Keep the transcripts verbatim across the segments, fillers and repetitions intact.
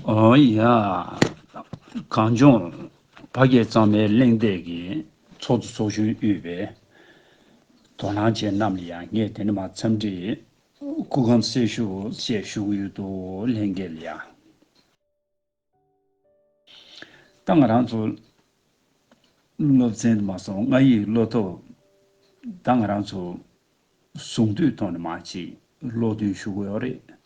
ཨོ་ཡ། གངས་ལྗོངས་ཕ་སྐད་གཙང་མའི་གླེང་སྟེགས་ཀྱི་ཚོགས་གཙོ་ཚོགས་གཞོན་དབུས་པའི་དོ་སྣང་ཅན་རྣམས་ལ་ཡང་ངས་དེ་ནས་མར་འཚམས་འདྲི་སྐུ་ཁམས་བཟང་ཞུ་ཞེས་ཞུ་གི་ཡོད་དོ། ལྷན་རྒྱས་ལ་ཡང་། ད་ང་རང་ཚོ་སློབ་ཚན་དུ་མ་སོང་། ང་ཡི་བློ་ཐོག་ད་ང་རང་ཚོ་གཟུངས་བསྡུས་ཐོག་ནས་མར་ཅིག་ཀློག་འདོན་ཞུ་དགོས་ཡོད་རེད།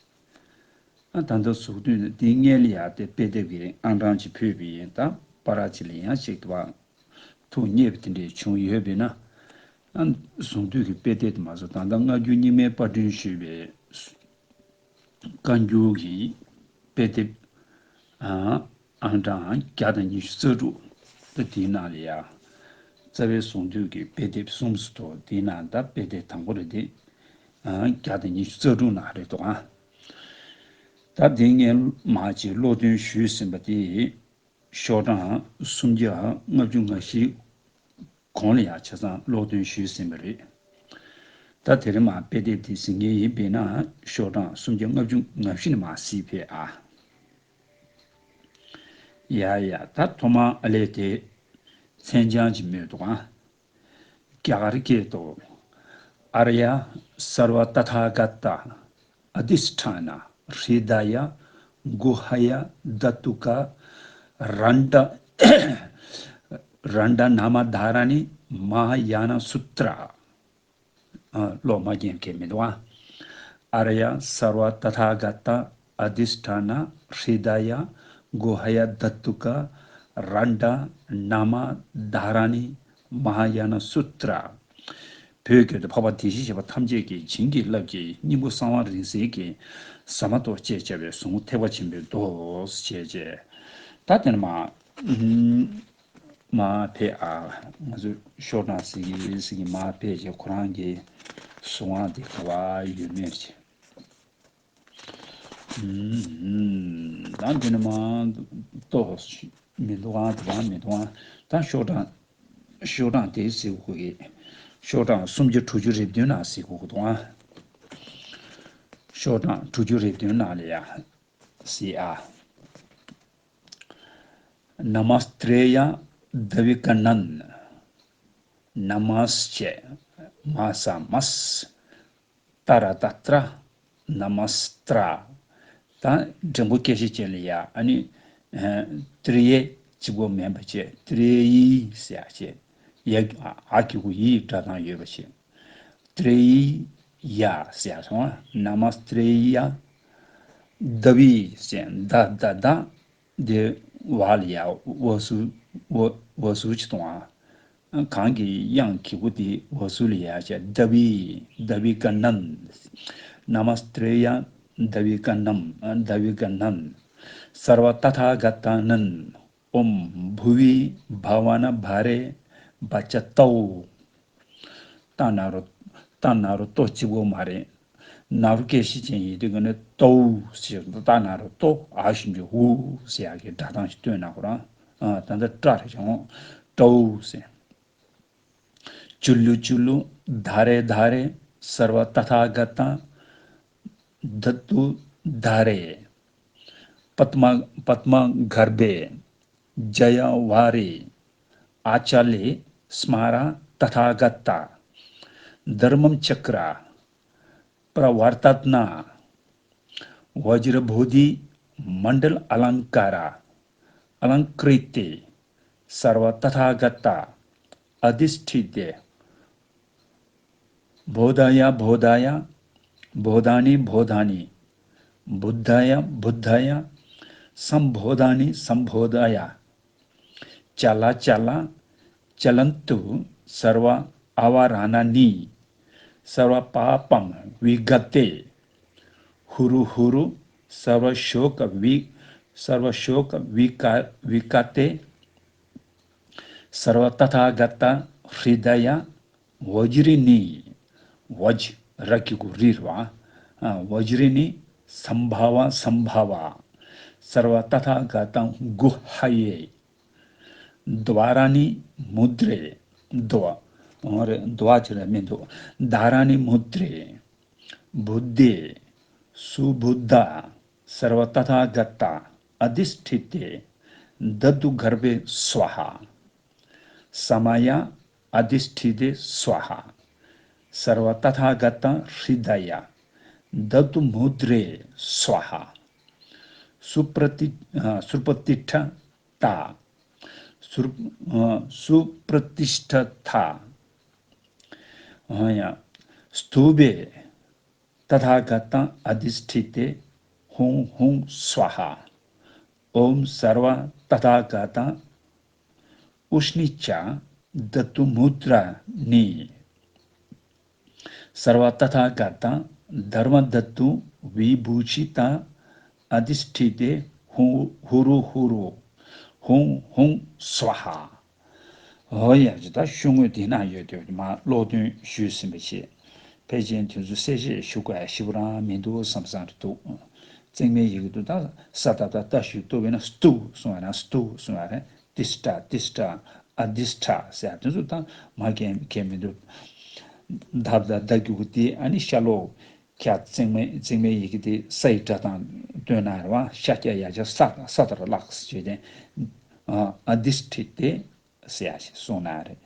ཨ་ད་ལྟ་གཟུངས་བསྡུས་འདི་སྔོན་ལ་ཡང་དེ་དཔེ་དེབ་ཀྱི་ཨང་གྲངས་ཅིག་ཕུལ་བ་ཡིན། ད་བར་ཅིག་ལ་ཡང་ཅིག་ཐུགས་མཉེས་པ་དེ་འདྲས་བྱུང་ཡོད་པས་ན། ཨ་གཟུངས་བསྡུས་ཀྱི་དཔེ་དེབ་དུ་མ་སོང་། ད་ལྟ་སྔ་འགྱུར་རྙིང་མའི་དཔར་སྐྲུན་ཞུས་པའི་བཀའ་འགྱུར་གྱི་དཔེ་དེབ། ཨང་གྲངས་བརྒྱ་དང་ཉི་ཤུ་རྩ་དྲུག་ད་དེའི་ནང་ལ་ཡ། རྩ་བའི་གཟུངས་བསྡུས་ཀྱི་དཔེ་དེབ་གསུམ་སུ་ཐོག་དེའི་ནང་ད་དཔེ་དེབ་དང་པོ་རེད་དེ། ཨང་བརྒྱ་དང་ཉི་ཤུ་རྩ་དྲུག་ནང་རེད་འདུག་ཨ། ད་དེ་ངས་མར་ཅིག་ཀློག་འདོན་ཞུས་ཟིན་པ་དེ། ཤོག་གྲངས་སུམ་བརྒྱ་ལྔ་བཅུ་ང་བཞི་གོང་ལ་ཡང་ཆ་ཚང་ཀློག་འདོན་ཞུས་ཟིན་པ་རེད། ད་དེ་རིང་མར་དཔེ་དེབ་དེ་གཟིགས་མཁན་ཡིན་པས་ན་ཤོག་གྲངས་སུམ་བརྒྱ་ལྔ་བཅུ་ང་བཞི་ནས་མར་གཟིགས་ཕེབས་ཨ། ཡ་ཡ། ད་ཐོག་མར་ཨ་ལས་དེ་མཚན་བྱང་ཅིག་མེད་འདུག་ཨ། རྒྱ་གར་སྐད་དུ། ཨཱརྱ་སརྦ་ཏ་ཐཱ་ག་ཏ་ཨ་དྷི་ཥྛཱ་ན་ཧྲི་ད་ཡ་གུ་ཧ་ཡ་དྷ་ཏུ་ཀ་རཱཎྜ་རཱཎྜ་ན་མ་དྷཱ་ར་ཎི་མ་ཧཱ་ཡཱ་ན་སུ་ཏྲ། ཨ་ཀློག་མ་རྒྱག་མཁན་མི་འདུག་ཨ། ཨཱརྱ་སརྦ་ཏ་ཐཱ་ག་ཏ་ཨ་དྷི་ཥྛཱ་ན་ཧྲི་ད་ཡ་གུ་ཧ་ཡ་དྷ་ཏུ་ཀ་རཱཎྜ་ན་མ་དྷཱ་ར་ཎི་མ་ཧཱ་ཡཱ་ན་སུ་ཏྲ། བོད་སྐད་དུ། འཕགས་པ་བདེ་གཤེགས་ཞི་བ་ཐམས་ཅད་ཀྱི་བྱིན་གྱིས་བརླབས་ཀྱི་སྙིང་པོ་གསང་བ་རིང་བསྲེལ་གྱི་ཟ་མ་ཏོག་ཅེས་བྱ་བའི་གཟུངས་ཐེག་པ་ཆེན་པོའི་མདོ་ཞེས་བྱ། ད་དེ་ནས་མར་ཨུམ་མར་ཕེབས་ཨ། ང་ཚོས་ཤོག་གྲངས་ཟེར་གྱི་ཟེར་གྱི་མར་ཕེབས་བྱས་ཁོ་རང་གི་གཟུངས་སྔགས་དེ་ག་པར་ཡོད་མེད་བྱས། ཨུམ། ཨུམ། ད་འདི་ནས་མར་ཏོག་མི་འདུག་ཨང་། དེ་རང་མི་འདུག་ཨང་། ད་ཤོག་གྲངས་ཤོག་གྲངས་དེ་གཟིགས་དགོས་ཀྱི། ཤོག་གྲངས་སུམ་བརྒྱ་དྲུག་ཅུ་རེ་བདུན་ནང་གཟིགས་དགོས་ཀྱི་འདུག་ཨང་། ཤོག་གྲངས་དྲུག་ཅུ་རེ་བདུན་ནང་ལ་ཡ་གཟིགས་ཨ། ནམ་སྟྲེ་ཡ་དྷ་བི་ཀ་ནན། ནམ་ཞེས་མ་ས་མས། ཏ་ར་ཏ་ཏྲ། ནམ་སྟྲ། ད་འགྲེང་བུ་སྐད་ཆ་ཅན་ལ་ཡ་ཨ་ནི། ཨ་ཏྲེ་ཡེ་གཅིག་པོ་མིན་པ་བྱས་ཏྲེ་ཡི་ཟེར་ཡ་བྱས། ཡ་ཨ་གི་གུ་ཡི་སྒྲ་གདངས་ཡོད་པ་བྱས། ཏྲེ་ཡི་ཡ་ཟེར་ཡ་སོང་ཨ། ནམ་སྟྲེ་ཡ་དྷ་བི་ཟེར། ད་ད་ད། དེ་བ་ལ་ཡ་འོ་ཟུག་འོ་འོ་ཟུག་ཅིག་གཏོང་ཨ། གང་གི་དབྱངས་གི་གུ་དེ་འོ་ཟུག་ལ་ཡ་བྱས། དྷ་བི། དྷ་བི་ཀ་ནན། ནམ་སྟྲེ་ཡ་དྷ་བི་ཀ་ནན། དྷ་བི་ཀ་ནན། སརྦ་ཏ་ཐཱ་ག་ཏ་ནན། ཨོཾ་བྷུ་བི་བྷ་ཝ་ན་བྷ་རེ་བ་ཅ་ཏོ། ཏ་ན་རོ། ཏ་ན་རོ་ཏོ་གཅིག་པོ་མ་རེད། ན་རོ་སྐད་ཤེས་ཅན་ཡིན་དུས་ཀ་ནས་ཏོའུ་ཞེས་ཏ་ན་རོ་ཏོ་ཨ་ཞབས་ཀྱུ་འུ་ཟེར་ཡག་གི་སྒྲ་གདངས་ཤིག་སྟོན་ན་ཁོ་རང་། ཨ་ད་ལྟ་སྐྲ་རེ་བྱུང་། ཏོའུ་ཟེར། ཅུ་ལུ་ཅུ་ལུ་དྷ་རེ་དྷ་རེ་སརྦ་ཏ་ཐཱ་ག་ཏ་དྷ་ཏུ་དྷ་རེ། པདྨ་པདྨ་གརྦྷེ་ཛ་ཡ་ཝཱ་རེ་ཨ་ཅ་ལེ་སྨ་ར་ཏ་ཐཱ་ག་ཏ། དྷརྨ་ཙཀྲ་པྲ་ཝརྟ་ན་བཛྲ་བོ་དྷི་མཎྜ་ལ་ཨ་ལངྐ་ཀ་ར་ཨ་ལངྐྲི་ཏེ་སརྦ་ཏ་ཐཱ་ག་ཏ་ཨ་དྷི་ཥྛི་ཏེ། བོ་དྷ་ཡ་བོ་དྷ་ཡ། བོ་དྷ་ནི་བོ་དྷ་ནི། བུདྡྷ་ཡ་བུདྡྷ་ཡ། སཾ་བོ་དྷ་ནི་སཾ་བོ་དྷ་ཡ། ཅ་ལ་ཅ་ལ། ཅ་ལན་ཏུ་སརྦ་ཨ་བ་ར་ཎ་ནི། སརྦ་པཱ་པཾ་བི་ག་ཏེ། ཧུ་རུ་ཧུ་རུ། སརྦ་ཤོ་ཀ་བི། སརྦ་ཤོ་ཀ་བི་ཀ་བི་ག་ཏེ། སརྦ་ཏ་ཐཱ་ག་ཏ་ཧྲི་ད་ཡ་བཛྲི་ནི། བཛྲ་གི་གུ་རི་རེད་བ། ཨ་བཛྲི་ནི་སཾ་བྷ་ཝ་སཾ་བྷ་ཝ། སརྦ་ཏ་ཐཱ་ག་ཏ་གུ་ཧ་ཡེ། དྷཱ་ར་ཎི་མུ་དྲེ། དྷཱ། འོ་རེད། དྷཱ་ཅི་རེད་མི་འདུག་དྷཱ་ར་ཎི་མུ་དྲེ། བུདྡྷེ། སུ་བུདྡྷ། སརྦ་ཏ་ཐཱ་ག་ཏ། अधिष्ठिते दतु गर्भे स्वाहा। समाया अधिष्ठिते स्वाहा। सर्वतथागत हृदय दतु मुद्रे स्वाहा। सुप्रति-, अ, सुप्रतिष्ठता। सुर-, अ, सुप्रतिष्ठता। हाँ या। स्तूपे तथागत अधिष्ठिते हुं हुं स्वाहा। ओम सर्व तथागत उष्णीचा दत्तु मुद्रानी। सर्व तथागत धर्म दत्तु विभूषिता अधिष्ठिते हु-, हुरु हुरु हुं हुं स्वाहा। ཨོ་ཡ་ཅི་ད་ཤོག་ངོས་དེ་ན་ཡོད་དེ་མ་ཀློག་འདོན་ཞུས་ཟིན་པ་བྱས། ཕལ་ཆེར་དེ་ཚོ་གསལ་བཤད་ཞུ་དགོས་ཡ་ཞིབ་རང་མི་འདུག་བསམ་བསམ་རེད་འདུག་བརྩེགས་མའི་ཡི་གེ་དུ་ད་ས་ད་ད་ད་ཞུ་ཏོ་བས་ན་སྟུ་གསུང་བ་ན་སྟུ་གསུང་བ་རེད། ཏིཥྛ་ཏིཥྛ་ཨ་ཏིཥྛ་ཟེར་ཡ་དེ་ཚོ་ད་མ་གན་གན་མི་འདུག་ད་ད་ད་རྒྱུ་གུ་དེ་ཨ་ནི་ཤ་ལོག་ཁྱ་བརྩེགས་མའི་བརྩེགས་མའི་ཡི་གེ་དེ་ས་ཡི་སྒྲ་དང་བསྟུན་ན་རེད་བ། ཤ་ཀྱ་ཡ་ཀྱ་ས་ས་ལྟར་ལགས་ཞེས་ཏེ། ཨ་ཏིཥྛ་ཏེ་ཟེར་ཡ་ཞིག་གསུངས་ན་རེད།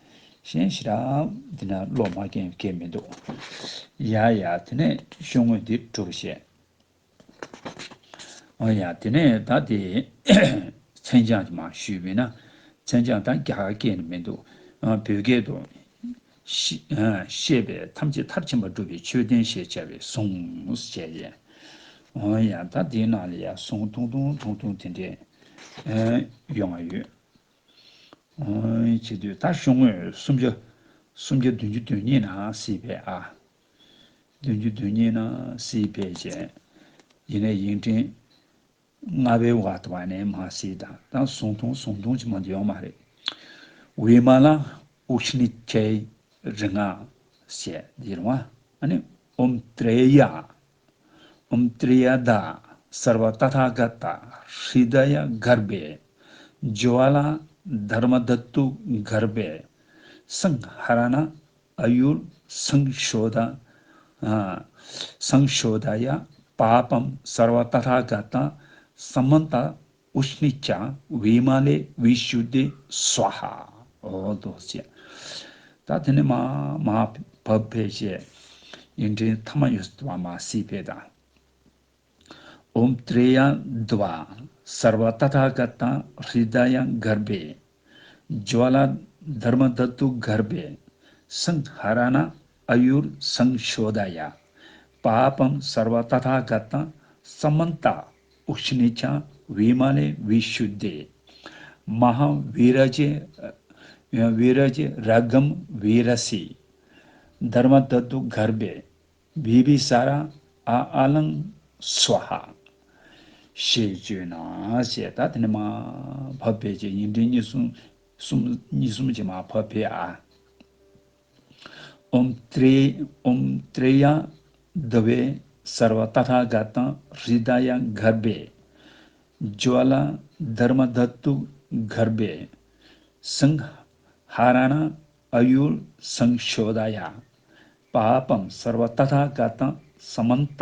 གཞན་ཞེ་དྲག་འདི་ན་ཀློག་མ་མཁན་གལ་མི་འདུག་ཡ་ཡ་དེ་ནས་ཤོག་ངོས་འདི་གྲུབ་བཤད། ཨོ་ཡ་དེ་ནས་ད་དེ་མཚན་བྱང་དེ་མ་ཞུས་པས་ན་མཚན་བྱང་ད་རྒྱ་གར་སྐད་ནས་མི་འདུག་ཨ་བོད་སྐད་དུ། ཤེས་ཤེས་པས་ཐམས་ཅད་མཐར་ཕྱིན་པར་སྒྲུབ་པའི་མཆོད་རྟེན་ཞེས་བྱ་བའི་གཟུངས་ཞེས་བྱས། ཨོ་ཡ་ད་དེའི་ནང་ལ་ཡ་གཟུངས་ཐུང་ཐུང་ཐུང་ཐུང་དེ་འདྲས་ཡོང་བ་ཡོད། ཨོ་བྱེད་དུས་ད་ཤོག་ངོས་སུམ་བརྒྱ་སུམ་བརྒྱ་བདུན་ཅུ་དོན་གཉིས་ན་སྲིད་པས་ཨ། བདུན་ཅུ་དོན་གཉིས་ན་སྲིད་པས་བྱས། ཡིན་ནའི་ཡིག་ཕྲེང་ལྔ་པའི་བར་དུ་བ་ནས་མ་སྲིད་དང་ད་གཟུངས་ཐུང་གཟུངས་ཐུང་ཅིག་མ་འདི་ཡོང་མ་རེད། ཝི་མ་ལ་ཨུ་ཤི་ནི་ཅའི་རིང་ང་ཞེས་འདི་རུང་བ། ཨ་ནི་ཨོམ་ཏྲེ་ཡ། ཨོམ་ཏྲེ་ཡ་དྷ་སརྦ་ཏ་ཐཱ་ག་ཏ་ཧྲི་ད་ཡ་གརྦེ་ཇྭ་ལ་དྷརྨ་དྷ་ཏུ་གརྦེ་སཾ་ཧ་ར་ཎ་ཨ་ཡུར་སཾ་ཤོ་དྷ། ཨ། སཾ་ཤོ་དྷ་ཡ། པཱ་པཾ་སརྦ་ཏ་ཐཱ་ག་ཏ་སཾ་མནྟ་ཨུཤ་ནི་ཅ་བི་མ་ལེ་བི་ཤུདྡྷེ་སྭཱ་ཧཱ། འོ་དོ་ཅེ། ད་དེ་ནས་མ་མ་བབས་པའི་ཞེས་ཡིག་ཕྲེང་ཐ་མ་ཡོད་པ་མ་སྲིད་པས་དང་། ཨོམ་ཏྲེ་ཡ་དྷ་སརྦ་ཏ་ཐཱ་ག་ཏ་ཧྲི་ད་ཡ་གརྦེ་ཇྭ་ལ་དྷརྨ་དྷ་ཏུ་གརྦེ་སཾ་ཧ་ར་ཎ་ཨ་ཡུར་སཾ་ཤོ་དྷ་ཡ། པཱ་པཾ་སརྦ་ཏ་ཐཱ་ག་ཏ་སཾ་མནྟ་ཨུཤ་ནི་ཅ་བི་མ་ལེ་བི་ཤུདྡྷེ། མ་ཧཱ་བི་ར་ཛེ་བི་ར་ཛེ་ར་གཾ་བི་ར་སི་དྷརྨ་དྷ་ཏུ་གརྦེ་བི་བི་ས་ར་ཨ་ཨ་ལཾ་སྭཱ་ཧཱ། ཞེས་བརྗོད་ན་ཞེས་ད་དེ་ནས་མ་བབས་པའི་ཅེས་ཡིག་ཕྲེང་གཉིས་གསུམ་གསུམ་གཉིས་གསུམ་གྱིས་མ་བབས་པའི་ཨ། ཨོམ་ཏྲེ་ཨོམ་ཏྲེ་ཡ་དྷ་བེ་སརྦ་ཏ་ཐཱ་ག་ཏ་ཧྲི་ད་ཡ་གརྦེ་ཇྭ་ལ་དྷརྨ་དྷ་ཏུ་གརྦེ་སཾ་ཧ་ར་ཎ་ཨ་ཡུར་སཾ་ཤོ་དྷ་ཡ། པཱ་པཾ་སརྦ་ཏ་ཐཱ་ག་ཏ་སཾ་མནྟ་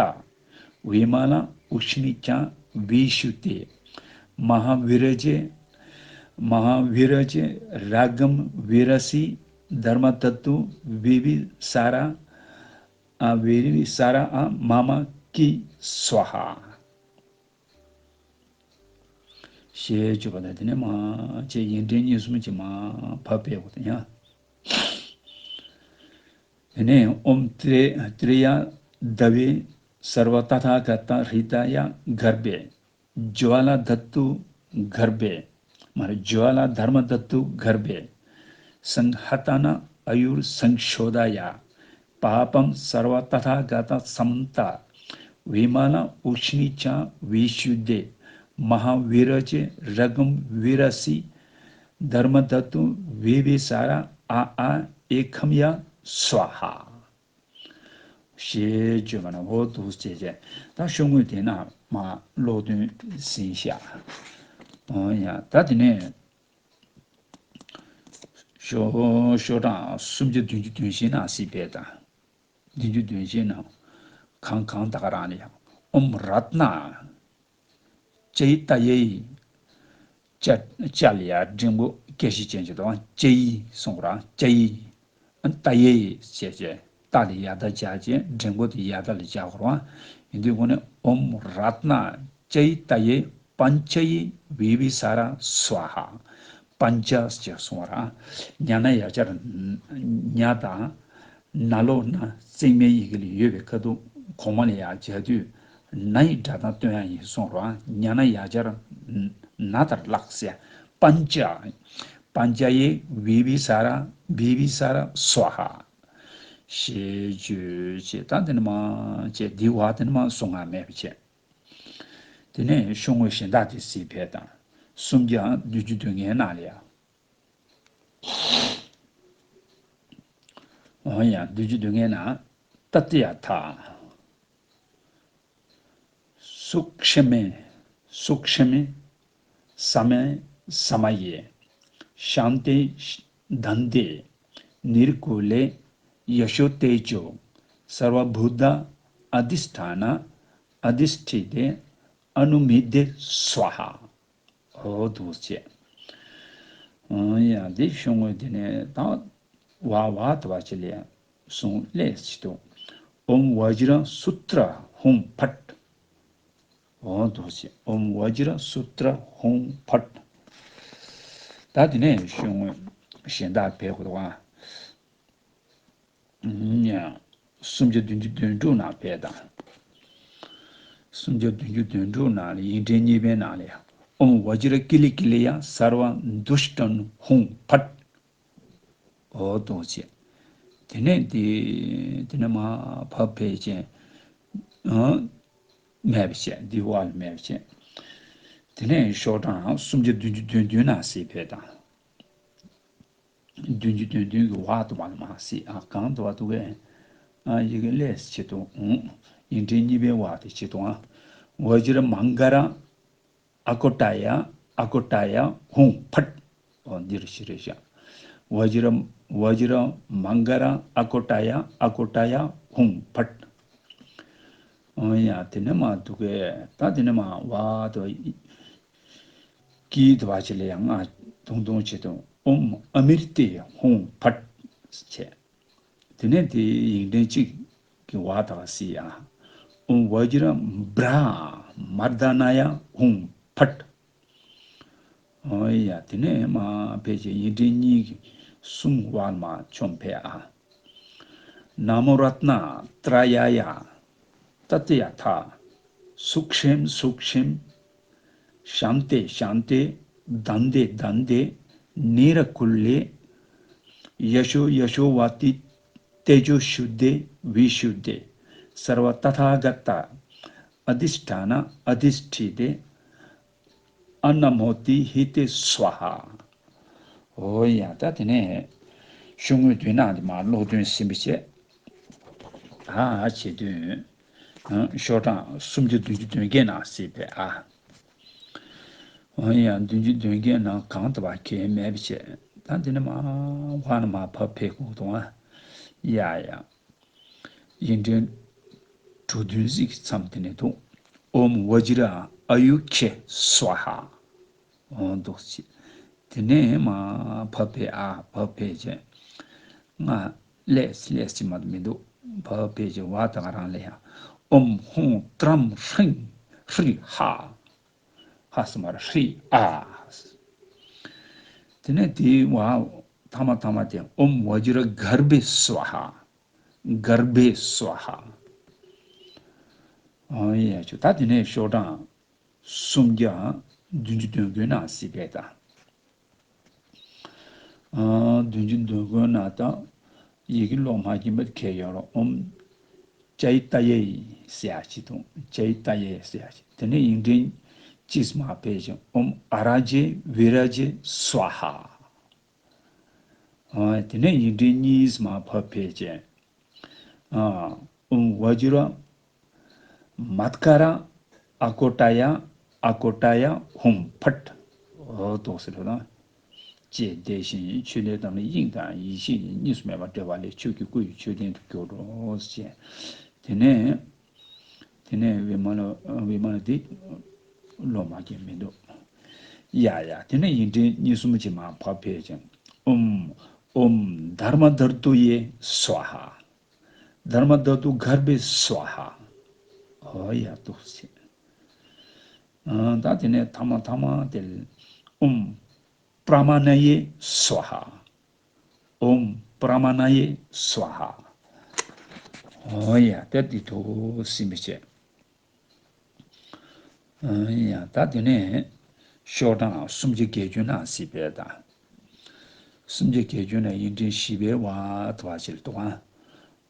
བི་མ་ལ་ཨུཤ་ནི་ཅ་བི་ཤུདྡྷེ། མ་ཧཱ་བི་ར་ཛེ་མ་ཧཱ་བི་ར་ཛེ་ར་གཾ་བི་ར་སི་དྷརྨ་དྷ་ཏུ་བི་བི་ས་ར་ཨ་བི་བི་ས་ར་ཨ་མ་མ་ཀི་སྭཱ་ཧཱ། ཞེས་བརྗོད་པ་དང་དེ་ནས་མ་ཅེས་ཡིག་ཕྲེང་གཉིས་གསུམ་གྱིས་མ་བབས་པའི་འོག་ཏུ་ཡང་། དེ་ནས་ཨོམ་ཏྲེ་ཏྲེ་ཡ་དྷ་བེ་སརྦ་ཏ་ཐཱ་ག་ཏ་ཧྲི་ད་ཡ་གརྦེ་ཇྭ་ལ་དྷ་ཏུ་གརྦེ་མ་རེད་ཇྭ་ལ་དྷརྨ་དྷ་ཏུ་གརྦེ་སཾ་ཧ་ཏ་ཎ་ཨ་ཡུར་སཾ་ཤོ་དྷ་ཡ། པཱ་པཾ་སརྦ་ཏ་ཐཱ་ག་ཏ་སཾ་མནྟ་བི་མ་ལ་ཨུཤ་ནི་ཅ་བི་ཤུདྡྷེ། མ་ཧཱ་བི་ར་ཛེ་ར་གཾ་བི་ར་སི་དྷརྨ་དྷ་ཏུ་བི་བི་ས་ར་ཨ་ཨ་ཨེ་ཁཾ་ཡ་སྭཱ་ཧཱ། ཞེས་བརྗོད་པ་ན་འོ་འདུག་ཅེས་བྱས། ད་ཤོག་ངོས་དེ་ན་མ་ཀློག་འདོན་ཟིན་ཤག་འོ་ཡ་ད་དེ་ནས། ཤོ་ཤོག་གྲངས་སུམ་བརྒྱ་བདུན་ཅུ་དོན་བཞི་ནང་སྲིད་པས་དང་། བདུན་ཅུ་དོན་བཞི་ནང་གང་གང་དག་རང་ལ་ཡང་ཨོམ་རཏྣ། ཅ་ཡི་ཏ་ཡེ་ཡི། ཅ་ཅ་ལ་ཡ་འགྲེང་བུ་སྐད་ཤེད་ཅན་ཅིག་དང་། ཅ་ཡི་གསུང་ར། ཅ་ཡི། ཏ་ཡེ་ཞེས་བྱས། ཏ་ལ་ཡ་ད་བྱས་བྱས། འགྲེང་བུ་དེ་ཡ་ད་ལ་བྱ་དགོས་ར། ཡིན་དུས་ཁོ་ནས་ཨོམ་རཏྣ་ཅ་ཡི་ཏ་ཡེ་པཉྩ་ཡེ་བི་བི་ས་ར་སྭཱ་ཧཱ། པཉྩ་ཞེས་གསུང་བ་ར། ཉ་ན་ཡ་བྱར་ཉ་དང་། ན་ལོག་ན་བརྩེགས་མའི་ཡི་གེ་ལ་ཡོད་པའི་ཁ་ཐུག་གོང་མ་ལ་ཡ་བྱ་དུས་ན་ཡི་སྒྲ་གདངས་སྟོན་ཡ་ཡིན་གསུངས་རོགས། ཉ་ན་ཡ་བྱར་ན་ལྟར་ལགས་ཟེར། པཉྩ། པཉྩ་ཡེ་བི་བི་ས་ར་བི་བི་ས་ར་སྭཱ་ཧཱ། ཞེས་བརྗོད་ཅེས། ད་དེ་ནི་མ་བྱས་འདི་བ་དེ་ནི་མ་གསུང་ང་མེད་པ་བྱས། དེ་ནས་ཤོག་ངོས་གཞན་དག་དེ་གཟིགས་ཕེབས་དང་། སུམ་བརྒྱ་བདུན་ཅུ་དོན་ལྔའི་ནང་ལ་ཡ། འོ་ཡ། བདུན་ཅུ་དོན་ལྔའི་ནང་། ཏ་ཏི་ཡ་ཐ། སུཀྵྨེ། སུཀྵྨེ། ས་མེ། ས་མ་ཡེ། ཤཱནྟེ། དཱནྟེ། ནིར་ཀུ་ལེ། ཡ་ཤོ་ཏེ་ཇོ། སརྦ་བུ་ཏ། ཨ་དྷི་ཥྛཱ་ན། ཨ་དྷི་ཥྛི་ཏེ། ཨ་ནུ་མི་དེ་སྭཱ་ཧཱ། འོ་འདུག་ཅེས། འོ་ཡ། འདི་ཤོག་ངོས་འདི་ནས་ད་བ་བ་དུ་བ་ཅི་ལས་གསུང་ལས་ཅི་ཏོ། ཨོཾ་བཛྲ་སུ་ཏྲ་ཧཱུྃ་ཕཊ། འོ་འདུག་ཅེས། ཨོཾ་བཛྲ་སུ་ཏྲ་ཧཱུྃ་ཕཊ། ད་དེ་ནས་ཤོག་ངོས་གཞན་དག་ཕེབས་དགོས་འདུག་ཨ། ཡང་། སུམ་བརྒྱ་བདུན་ཅུ་དོན་དྲུག་ནང་ཕེབས་དང་། སུམ་བརྒྱ་བདུན་ཅུ་དོན་དྲུག་ནང་ལ་ཡིག་ཕྲེང་གཉིས་པའི་ནང་ལ་ཡང་། ཨོཾ་བཛྲ་ཀི་ལི་ཀི་ལི་ཡ་སརྦ་དུཥྛཱན་ཧཱུྃ་ཕཊ། འོ་འདུག་ཅེས། དེ་ནས་དེ་དེ་ནས་མ་ཕར་ཕེབས་ཅན། ཨ། མེད་པ་བྱས། འདི་བ་ལ་མེད་པ་བྱས། དེ་ནས་ཤོག་གྲངས་སུམ་བརྒྱ་བདུན་ཅུ་དོན་བདུན་ནང་གཟིགས་ཕེབས་དང་། བདུན་ཅུ་དོན་བདུན་གྱི་བ་དུ་བ་ལ་མ་གཟིགས། ཨ། གང་དུ་བ་འདུག་གས། ཨ། ཡི་གེ་ལས་ཆེད་དུ་འོང་། ཡིག་ཕྲེང་གཉིས་པའི་བ་དེ་ཆེད་དུ་ཨ། བཛྲ་མངྒ་ར་ཨ་ཀོ་ཏ་ཡ་ཨ་ཀོ་ཏ་ཡ་ཧཱུྃ་ཕཊ། འོ་འདིར་ཞིག་རེད་བཞག། བཛྲ། བཛྲ་མངྒ་ར་ཨ་ཀོ་ཏ་ཡ་ཨ་ཀོ་ཏ་ཡ་ཧཱུྃ་ཕཊ། འོ་ཡ། དེ་ནས་མ་འདུག་གས། ད་དེ་ནས་མ་བ་དུ་བ། ཀི་དུ་བ་ཅི་ལ་ཡང་ང་དུང་དུང་བྱེད་དུ། ཨོཾ་ཨ་མྲྀ་ཏེ་ཧཱུྃ་ཕཊ་བྱས། དེ་ནས་དེ་ཡིག་ཕྲེང་གཅིག་གི་བ་དག་སི་ཡ། ཨོཾ་བཛྲ་བྲཱ་མརྡ་ན་ཡ་ཧཱུྃ་ཕཊ། འོ་ཡ། དེ་ནས་མ་ཕལ་ཆེར་ཡིག་ཕྲེང་གཉིས་ཀྱི་གསུམ་བར་མ་ཆོམ་ཕེ་ཨ། ན་མོ་རཏྣ་ཏྲ་ཡ་ཡ། ཏ་ཏི་ཡ་ཐ། སུཀྵེཾ་སུཀྵེཾ། ཤཱནྟེ་ཤཱནྟེ། དཱནྟེ་དཱནྟེ། ནི་ར་ཀུ་ལེ། ཡ་ཤོ་ཡ་ཤོ་བ་ཏི། ཏེ་ཇོ་ཤུདྡྷེ་བི་ཤུདྡྷེ། སརྦ་ཏ་ཐཱ་ག་ཏ། ཨ་དྷི་ཥྛཱ་ན་ཨ་དྷི་ཥྛི་ཏེ། ཨ་ན་མོ་དི་ཧི་ཏེ་སྭཱ་ཧཱ། འོ་ཡ། ད་དེ་ནས་ཤོག་ངོས་བདུན་ནང་དེ་མ་ཀློག་འདོན་ཟིན་པ་བྱས། ཨ་ཨ་བྱེད་དུས། ཨ། ཤོག་གྲངས་སུམ་བརྒྱ་བདུན་ཅུ་དོན་བརྒྱད་ནང་གཟིགས་པས་ཨ། འོ་ཡ། བདུན་ཅུ་དོན་བརྒྱད་ནང་གང་དུ་བ་གལ་མེད་པ་བྱས། ད་འདི་ནས་མ་བ་ནས་མ་ཕར་ཕེབས་དགོས་འདུག་ཨ། ཡ་ཡ། ཡིག་ཕྲེང་དྲུག་བདུན་ཟིག་མཚམས་དེ་ནས་འདུག། ཨོཾ་བཛྲ་ཨ་ཡུ་ཁྱེ་སྭཱ་ཧཱ། འོ་འདུག་ཅེས། དེ་ནས་མ་ཕར་ཕེབས་ཨ། ཕར་ཕེབས་བྱས། ང་ལས་ལས་ཅི་མ་མི་འདུག། ཕར་ཕེབས་བྱས་བ་དང་རང་ལས་ཡང་། ཨོཾ་ཧཱུྃ་ཏྲཾ་ཧྲིང་ཧྲི་ཧ། ཧ་ས་མ་ར་ཧྲི་ཨ། དེ་ནས་དེའི་བ་ཐ་མ་ཐ་མ་དེ། ཨོཾ་བཛྲ་གརྦྷེ་སྭཱ་ཧཱ། གརྦྷེ་སྭཱ་ཧཱ། ཨ་ཡ་ཆུ། ད་དེ་ནས་ཤོག་གྲངས་སུམ་བརྒྱ་བདུན་ཅུ་དོན་དགུའི་ནང་གཟིགས་པས་ད། ཨ། བདུན་ཅུ་དོན་དགུའི་ནང་ད་ཡི་གེ་ཀློག་མ་གྱིན་པ་ཁེལ་ཡོད་རོགས། ཨོཾ་ཅ་ཡི་ཏ་ཡེ་ཟེར་ཡ་ཅིག་དང་། ཅ་ཡི་ཏ་ཡེ་ཟེར་ཡ་ཅིག། དེ་ནས་ཡིག་ཕྲེང་གཅིག་མ་ཕེབས་ཤིང་། ཨོཾ་ཨ་ར་ཇེ་བི་ར་ཇེ་སྭཱ་ཧཱ། ཨ། དེ་ནས་ཡིག་ཕྲེང་གཉིས་མ་ཕར་ཕེབས་བྱས། ཨ། ཨོཾ་བཛྲ་མཱཿཀ་ར་ཨ་ཀོ་ཏ་ཡ་ཨ་ཀོ་ཏ་ཡ་ཧཱུྃ་ཕཊ། འོ་འདུག་ཟེར་ལ། ཅེས་དེ་བཞིན་ཆོས་ལས་དང་ནི་དབྱིངས་དང་ཡེ་ཤེས་གཉིས་སུ་མེད་པར་འབྲེལ་བ་ལས། ཆོས་ཀྱི་སྐུ་ཡི་མཆོད་རྟེན་དུ་གྱུར་འགྲོ་ཞེས། དེ་ནས་དེ་ནས་བི་མ་ལ་བི་མ་ལ་དེ་ སློབ་མ་གིས་མི་འདུག་ཡ་ཡ། དེ་ནས་ཡིག་ཕྲེང་གཉིས་གསུམ་ཅིག་མར་ཕབ་ཕེབས་ཀྱང་། ཨོཾ་ཨོཾ་དྷརྨ་དྷཱ་ཏུ་ཡེ་སྭཱ་ཧཱ། དྷརྨ་དྷཱ་ཏུ་གརྦྷེ་སྭཱ་ཧཱ། ཨོ་ཡ། འདུག་སེ། ཨ། ད་དེ་ནས་ཐ་མ་ཐ་མ་དེ་ལ། ཨོཾ་པྲ་མ་ཎ་ཡེ་སྭཱ་ཧཱ། ཨོཾ་པྲ་མ་ཎ་ཡེ་སྭཱ་ཧཱ། ཨོ་ཡ། ད་འདི་འདུག་སེ་མི་བྱེད། ཨ་ཡ། ད་དེ་ནས་ཤོག་གྲངས་སུམ་བརྒྱ་བརྒྱད་ཅུ་ནང་གཟིགས་པས་དང་། སུམ་བརྒྱ་བརྒྱད་ཅུ་ནས་ཡིག་ཕྲེང་བཞི་པའི་བར་དུ་བ་ཞིག་འདུག་ག་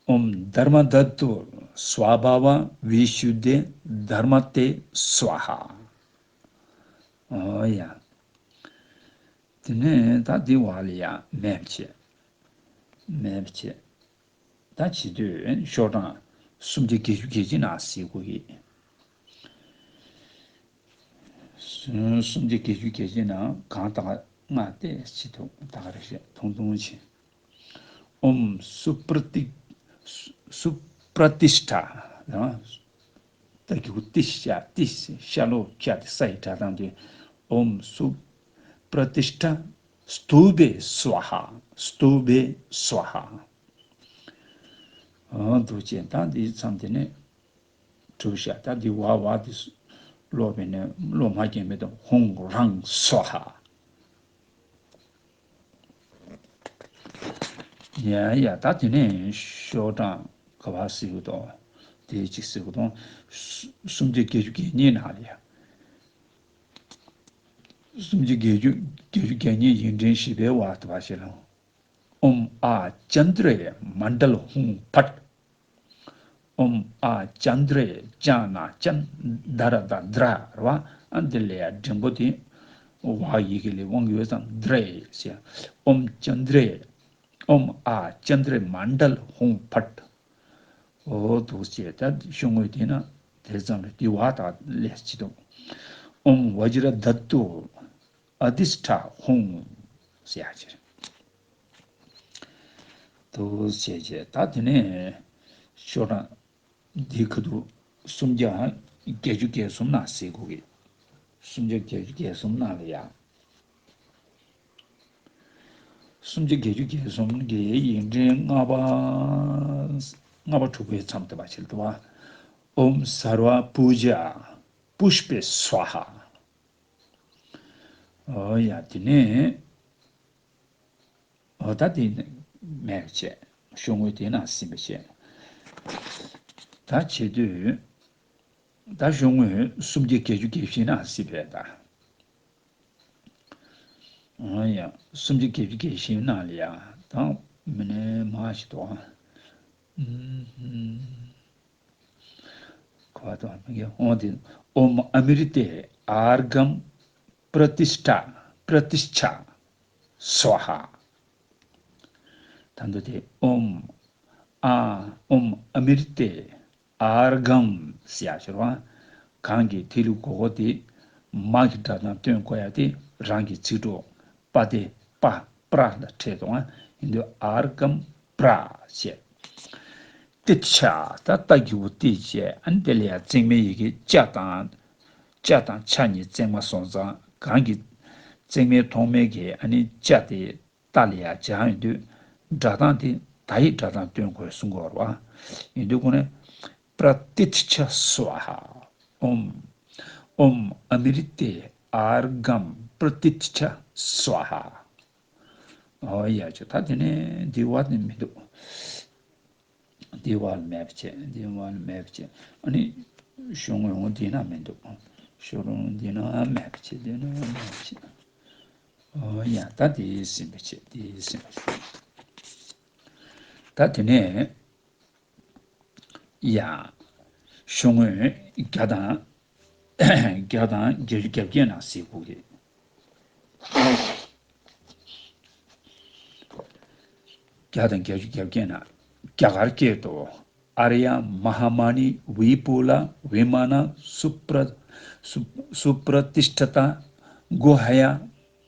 ཨོཾ་དྷརྨ་དྷཱ་ཏུ་སྭ་བྷཱ་ཝ་བི་ཤུདྡྷེ་དྷརྨ་ཏེ་སྭཱ་ཧཱ། ཨོ་ཡ། དེ་ནས་ད་འདི་བར་ལ་ཡང་མེད་པ་བྱེད། མེད་པ་བྱེད། ད་བྱེད་དུས་ཤོག་གྲངས་སུམ་བརྒྱ་བརྒྱད་ཅུ་གྱ་གཅིག་ནང་གཟིགས་དགོས་ཀྱི། སུམ་བརྒྱ་བརྒྱད་ཅུ་གྱ་གཅིག་ནང་གང་དག་ལྔ་སྟེ་ཅི་ཐུབ་ད་ག་རེ་བཤད་ཐུང་ཐུང་བྱེད། ཨོཾ་སུ་པྲ་ཏི་སུ་པྲ་ཏིཥྛ། ད་གི་གུ་ཏི་ཤ་ཏི་ཤ་ལོ་ཀ་ཏི་ས་ཡི་སྒྲ་གདངས་དེ། ཨོཾ་སུ་པྲ་ཏིཥྛ་སྟུ་བྷེ་སྭཱ་ཧཱ། སྟུ་བྷེ་སྭཱ་ཧཱ། འོ་འདུག་ཅེས། ད་འདིའི་མཚམས་དེ་ནས་གྲུབ་བཞག་ད་འདི་བ་བ་དེ་ཀློག་པས་ནས་སློབ་མ་རྒན་པའི་དང་ཧཱུྃ་རངས་སྭཱ་ཧཱ། ཡ་ཡ། ད་དེ་ནས་ཤོག་གྲངས་ག་པར་གཟིགས་དང་། དེ་གཅིག་གཟིགས་དང་། སུམ་བརྒྱ་བརྒྱད་ཅུ་གྱ་གཉིས་ནང་ལ་ཡ། སུམ་བརྒྱ་བརྒྱད་ཅུ་བརྒྱད་ཅུ་གྱ་གཉིས་ཡིག་ཕྲེང་བཞི་པའི་བར་དུ་བ་ཞིག་ལ། ཨོཾ་ཨཱ་ཙནྡྲེ་མཎྜལ་ཧཱུྃ་ཕཊ། ཨོཾ་ཨཱ་ཙནྡྲེ། ཙ་ན་ཙན། དྷ་ར་དྷ་དྷྲ་རེད་བ། ཨ་འདི་ལ་ཡ་འགྲེང་བུ་དེ་ཝ་ཡི་གེ་ལས་དབང་ཡོད་ཙང་དྷྲེ་ཟེར། ཨོཾ་ཙནྡྲེ། ཨོཾ་ཨཱ་ཙནྡྲེ་མཎྜལ་ཧཱུྃ་ཕཊ། འོ་འདུག་ཅེས། ད་ཤོག་ངོས་དེ་ན་དེ་ཙམ་རེད། དེ་བ་དག་ལས་ཅི་འདུག་ཨོཾ་བཛྲ་དྷཱ་ཏུ་ཨ་དྷིཥྛ་ཧཱུྃ་ཟེར་ཡ་ཅེ་རེད། འདུག་ཅེས་བྱས། ད་དེ་ནས་ཤོག་གྲངས་འདི་ཁ་ཐུག་སུམ་བརྒྱ་བརྒྱད་ཅུ་གྱ་གསུམ་ནང་གཟིགས་དགོས་ཀྱི། སུམ་བརྒྱ་བརྒྱད་ཅུ་གྱ་གསུམ་ནང་ལ་ཡ། སུམ་བརྒྱ་བརྒྱད་ཅུ་གྱ་གསུམ་གྱི་ཡིག་ཕྲེང་ལྔ་པ། ལྔ་པ་དྲུག་པའི་མཚམས་དེ་བ་ཞིག་འདུག་བ། ཨོཾ་སརྦ་པུ་ཇ་པུཥྤེ་སྭཱ་ཧཱ། ཨོ་ཡ། དེ་ནས། ཨོ་ད་དེ་མེད་བྱས། ཤོག་ངོས་དེ་ནང་ཟིན་པ་བྱས། ད་བྱེད་དུས། ད་ཤོག་ངོས་སུམ་བརྒྱ་བརྒྱད་ཅུ་གྱ་བཞི་ནང་ཟིན་པས་ད། ཨོ་ཡ། སུམ་བརྒྱ་བརྒྱད་ཅུ་གྱ་བཞི་ནང་ལ་ཡ། ད་མི་ནས་མ་ཞིག་ཏོ། ཨུམ་ཧུམ། གོ་བ་དང་མི་འགལ་འོང་དེ། ཨོཾ་ཨ་མྲྀ་ཏེ་ཨརྒྷཾ་པྲ་ཏིཥྛ་པྲ་ཏིཥྛ་སྭཱ་ཧཱ། ད་འདི་དེ་ཨོཾ་ཨ་ཨོཾ་ཨ་མྲྀ་ཏེ་ཨརྒྷཾ་ཟེར་ཡ་ཤོར་བ། གང་གི་ཐིག་ལེ་གོ་གོ་དེ་མ་གི་སྒྲ་དང་སྟོན་གོ་ཡ་དེ་རང་གི་ཚིག་གྲོགས་པ་དེ་པ་པྲ་ལ་ཕྲད་དང་ཡིན་དུས་ཨརྒྷཾ་པྲ་ཞེས། ཏིཥྛ། ད་ཏ་གི་གུ་ཏི་བྱས། ཨ་ནི་དེ་ལ་ཡང་བརྩེགས་མའི་ཡི་གེ་ཅ་དང་། ཅ་དང་ཆ་གཉིས་བརྩེགས་མ་སོང་ཙང་གང་གི་བརྩེགས་མའི་ཐོག་མའི་གི་ཨ་ནི་ཅ་དེ་ཏ་ལ་ཡང་སྦྱར་ཡོང་དུས་སྒྲ་གདངས་དེ་ད་ཡི་སྒྲ་གདངས་སྟོན་དགོས་གསུང་གི་ཡོད་རེད་བ། ཡིན་དུས་ཁོ་ནས་པྲ་ཏིཥྛ་སྭཱ་ཧཱ། ཨོཾ་ཨོཾ་ཨ་མྲྀ་ཏེ་ཨརྒྷཾ་པྲ་ཏིཥྛ་སྭཱ་ཧཱ། ཨོ་ཡ་ཆོ། ད་དེ་ནས་འདི་བ་ནི་མི་འདུག་འདི་བ་ལ་མེད་པ་བྱས། འདི་བ་ལ་མེད་པ་བྱས། ཨ་ནི་ཤོག་ངོས་འོང་འདི་ན་མི་འདུག་ཤོག་རོང་འདི་ན་མེད་པ་བྱས། འདི་ན་མེད་པ་བྱས། ཨོ་ཡ། ད་དེ་ཟིན་པ་བྱས། དེ་ཟིན་པ་བྱས། ད་དེ་ནས། ཡ། ཤོག་ངོས་བརྒྱ་དང་། བརྒྱ་དང་བརྒྱད་ཅུ་གྱ་བརྒྱད་ནང་གཟིགས་དགོས་ཀྱི། བརྒྱ་དང་བརྒྱད་ཅུ་གྱ་བརྒྱད་ནང་རྒྱ་གར་སྐད་དུ། ཨཱརྱ་མ་ཧཱ་མ་ཎི་བི་པུ་ལ་བི་མ་ན་སུ་པྲ་སུ་སུ་པྲ་ཏིཥྛ་ཏ་གུ་ཧ་ཡ་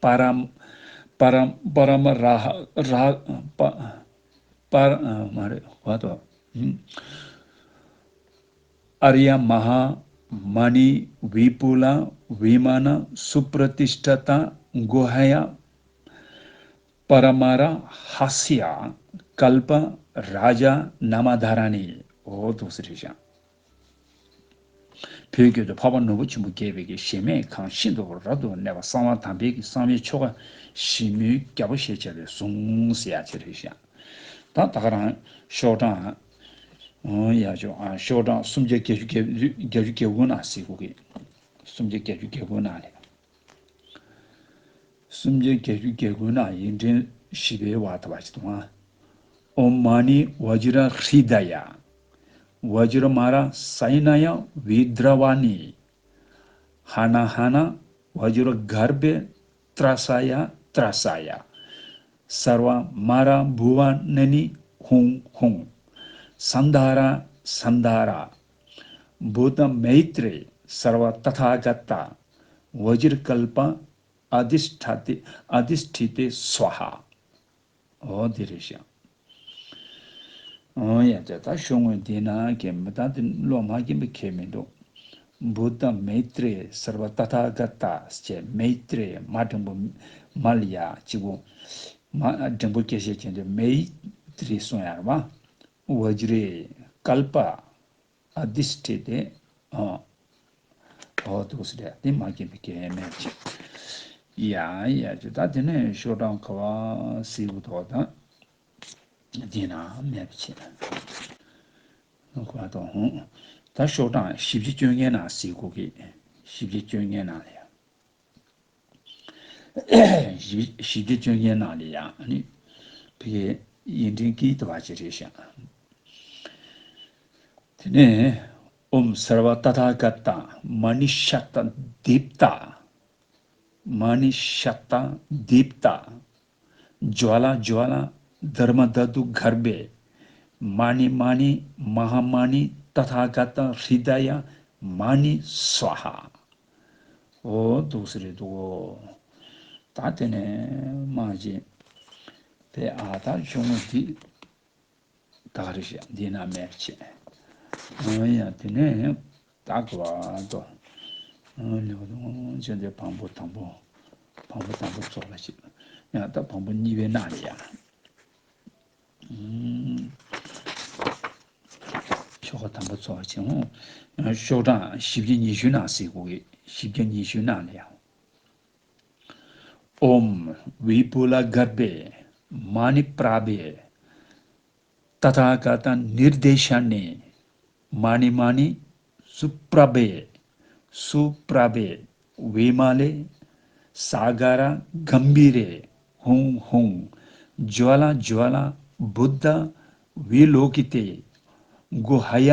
པ་རམ་པ་རམ་པ་རམ་ར་ཧ་ར་པ་པར་མ་རེད་བ་དོ། ཨཱརྱ་མ་ཧཱ་ མ་ཎི་བི་པུ་ལ་བི་མ་ན་སུ་པྲ་ཏིཥྛ་ཏ་གུ་ཧ་ཡ་པ་ར་མ་ར་ཧ་སྱ་ཀལ་པ་རཱ་ཛ་ན་མ་དྷ་ར་ཎི། འོ་འདུག་སེ་རེད་ཤག་བོད་ཀྱི་འཕགས་པ་ནོར་བུ་ཆེན་པོ་རྒྱས་པའི་གི་གཞལ་མེད་ཁང་ཤིན་ཏུ་རབ་ཏུ་གནས་པ་གསང་བ་དམ་པའི་གི་གསང་བའི་ཆོ་ག་ཞིབ་མོའི་རྒྱལ་པོ་ཞེས་བྱ་བའི་གཟུངས་ཟེར་ཡ་ཆེ་རེད་ཤག་ད་ད་ག་རང་ཤོག་གྲངས། འོ་ཡ་ཆོག་ཨ་ཤོག་གྲངས་སུམ་བརྒྱ་བརྒྱད་ཅུ་བརྒྱད་ཅུ་གྱ་དགུ་ནང་གཟིགས་དགོས་གི་སུམ་བརྒྱ་བརྒྱད་ཅུ་གྱ་དགུ་ནང་ལས། སུམ་བརྒྱ་བརྒྱད་ཅུ་གྱ་དགུ་ནང་ཡིག་ཕྲེང་བཞི་པའི་བར་དུ་བ་ཞིག་དང་། ཨོཾ་མ་ཎི་བཛྲ་ཧྲྀ་དྷ་ཡ། བཛྲ་མ་ར་སེ་ན་ཡ་བི་དྲ་བ་ཎི། ཧ་ན་ཧ་ན་བཛྲ་གརྦྷེ་ཏྲ་ས་ཡ་ཏྲ་ས་ཡ། སརྦ་མ་ར་བྷུ་བ་ན་ཎི་ཧཱུྃ་ཧཱུྃ། སན་དྷ་ར་སན་དྷ་ར། བུདྡྷ་མཻ་ཏྲེ་སརྦ་ཏ་ཐཱ་ག་ཏ། བཛྲ་ཀལ་པ་ཨ་དྷིཥྛ་ཏེ་ཨ་དྷིཥྛི་ཏེ་སྭཱ་ཧཱ། འོ་འདི་རེད་ཤག་འོ་ཡ་ད་ད་ཤོག་ངོས་འདི་ན་གན་མི་ད་འདི་ཀློག་མ་གིན་པ་ཁྱད་མི་འདུག་བུདྡྷ་མཻ་ཏྲེ་སརྦ་ཏ་ཐཱ་ག་ཏ་ཟེར་མཻ་ཏྲེ་མ་འགྲེང་བུ་མ་ལ་ཡ་གཅིག་པོ་མ་འགྲེང་བུ་སྐྱེ་ཤེས་ཅན་དུ་མཻ་ཏྲེ་གསུང་ཡ་རེད་བ། བཛྲེ་ཀལ་པ་ཨ་དྷིཥྛི་ཏེ། ཨ། འོ་འདུག་སེ་རེད། དེ་མ་མཁྱེན་པའི་སྐད་མེད་ཅིག་ཡ་ཡ་ཅིག་ད་དེ་ནས་ཤོག་གྲངས་ག་བ་སིལ་བུ་དོག་དང་། དེ་ན་མེད་པ་བྱས། ཁོ་དང་ཧུང་། ད་ཤོག་གྲངས་བཞི་བཅུ་བཅོ་ལྔའི་ནང་སིལ་གོ་གི་བཞི་བཅུ་བཅོ་ལྔའི་ནང་ལ་ཡ། བཞི་བཅུ་བཅོ་ལྔའི་ནང་ལ་ཡང་ནི་ཕ་གི་ཡིག་ཕྲེང་གི་དུ་བ་ཅི་རེད་ཤག་དེ་ནས་ཨོཾ་སརྦ་ཏ་ཐཱ་ག་ཏ་མ་ཎི་ཤ་ཏ་དིབ་ཏ། མ་ཎི་ཤ་ཏ་དིབ་ཏ། ཇྭ་ལ་ཇྭ་ལ་དྷརྨ་དྷཱ་ཏུ་གརྦྷེ། མ་ཎི་མ་ཎི་མ་ཧཱ་མ་ཎི་ཏ་ཐཱ་ག་ཏ་ཧྲྀ་དྷ་ཡ་མ་ཎི་སྭཱ་ཧཱ། འོ་འདུག་སེ་རེད་འདུག་ད་དེ་ནས་མ་བྱེད། དེ་ཨ་ད་ཆུང་ངུ་འདི་ད་ག་རེ་བཤད་འདི་ན་མེད་བྱེད། འོ་ཡ་དེ་ནས་ད་ག་བ་དོ། འོ་ལེའུ་དང་བཅས་ཏེ་བམ་པོ་དང་པོ། བམ་པོ་དང་པོ་ཚོགས་པ་ཞིག་ཡང་ད་བམ་པོ་གཉིས་པའི་ནང་ལ་ཡ། ཤོག་ཁ་དང་པོ་ཚོགས་པ་ཆེན་མོ། ཤོག་གྲངས་བཞི་བརྒྱ་ཉི་ཤུ་ནང་གཟིགས་དགོས་ཀྱི་བཞི་བརྒྱ་ཉི་ཤུ་ནང་ལ་ཡང་། ཨོཾ་བི་པུ་ལ་གརྦྷེ་མ་ཎི་པྲ་བྷེ་ཏ་ཐཱ་ག་ཏ་ནིར་དེ་ཤ་ནེ། མ་ཎི་མ་ཎི་སུ་པྲ་བྷེ། སུ་པྲ་བྷེ། བི་མ་ལེ། སཱ་ག་ར་གམ་བྷི་རེ། ཧཱུྃ་ཧཱུྃ། ཇྭ་ལ་ཇྭ་ལ་བུདྡྷ་བི་ལོ་ཀི་ཏེ། གུ་ཧ་ཡ་